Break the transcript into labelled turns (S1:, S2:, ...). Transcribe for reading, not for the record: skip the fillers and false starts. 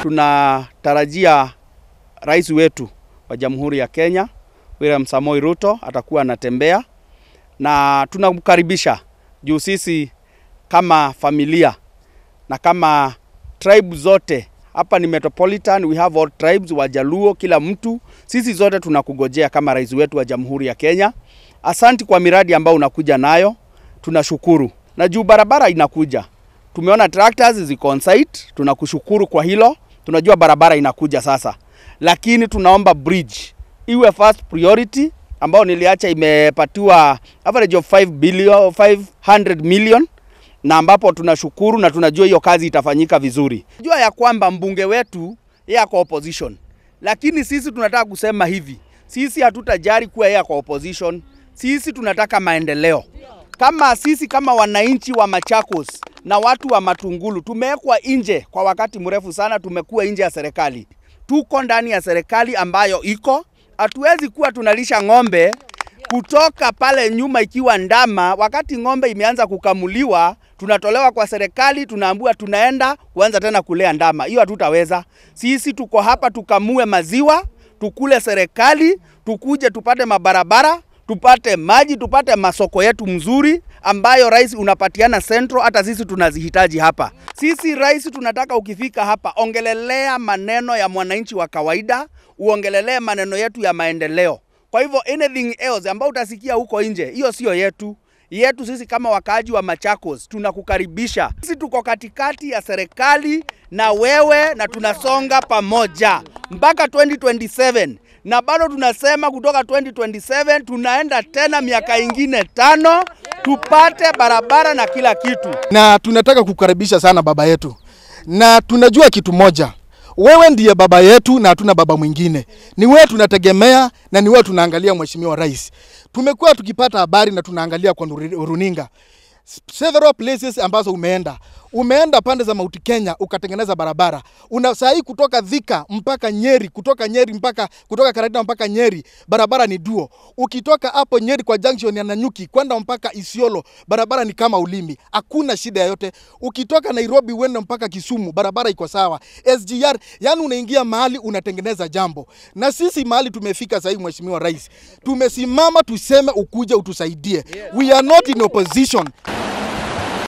S1: Tunatarajia rais wetu wa Jamhuri ya Kenya William Samoei Ruto atakuwa anatembea, na tunamkaribisha juu sisi kama familia na kama tribe zote hapa ni Metropolitan, we have all tribes, Wajaluo, kila mtu, sisi zote tunakugojea kama rais wetu wa Jamhuri ya Kenya. Asanti kwa miradi ambayo unakuja nayo, tunashukuru. Na juu barabara inakuja, tumeona tractors ziko on site, tunakushukuru kwa hilo. Tunajua barabara inakuja sasa, lakini tunaomba bridge iwe first priority, ambao niliacha imepatiwa average of 5 billion, 500 million, na ambapo tunashukuru na tunajua hiyo kazi itafanyika vizuri. Najua ya kwamba mbunge wetu yeye ako opposition, lakini sisi tunataka kusema hivi, sisi hatutajari kuwa yeye ako opposition, sisi tunataka maendeleo. Kama sisi kama wananchi wa Machakos na watu wa Matungulu tumewekwa nje kwa wakati mrefu sana, tumekuwa nje ya serikali. Tuko ndani ya serikali ambayo iko, hatuwezi kuwa tunalisha ng'ombe kutoka pale nyuma ikiwa ndama, wakati ng'ombe imeanza kukamuliwa tunatolewa kwa serikali, tunaambiwa tunaenda kuanza tena kulea ndama. Hiyo hatutaweza. Sisi tuko hapa tukamue maziwa, tukule serikali, tukuje tupate mabarabara, tupate maji, tupate masoko yetu mzuri ambayo rais unapatiana Central, hata sisi tunazihitaji hapa. Sisi rais tunataka ukifika hapa ongelelea maneno ya mwananchi wa kawaida, uongelelee maneno yetu ya maendeleo. Kwa hivyo anything else ambao utasikia huko nje, hiyo sio yetu. Yetu sisi kama wakaaji wa Machakos tunakukaribisha. Sisi tuko katikati ya serikali na wewe, na tunasonga pamoja mpaka 2027. Na bado tunasema kutoka 2027 tunaenda tena miaka ingine 5 tupate barabara na kila kitu.
S2: Na tunataka kukaribisha sana baba yetu. Na tunajua kitu moja, wewe ndiye baba yetu na hatuna baba mwingine. Ni wewe tunategemea na ni wewe tunaangalia, Mheshimiwa Rais. Tumekuwa tukipata habari na tunaangalia kwa runinga several places ambazo umeenda. Umeenda pande za Mount Kenya ukatengeneza barabara. Una sahi kutoka Thika mpaka Nyeri, kutoka Nyeri mpaka kutoka Karatina mpaka Nyeri, barabara ni duo. Ukitoka hapo Nyeri kwa junction ya Nanyuki kwenda mpaka Isiolo, barabara ni kama ulimi. Hakuna shida yoyote. Ukitoka Nairobi uende mpaka Kisumu, barabara iko sawa. SGR, yani unaingia mahali unatengeneza jambo. Na sisi mahali tumefika sasa hivi, Mheshimiwa Rais, tumesimama tuseme ukuje utusaidie. We are not in opposition.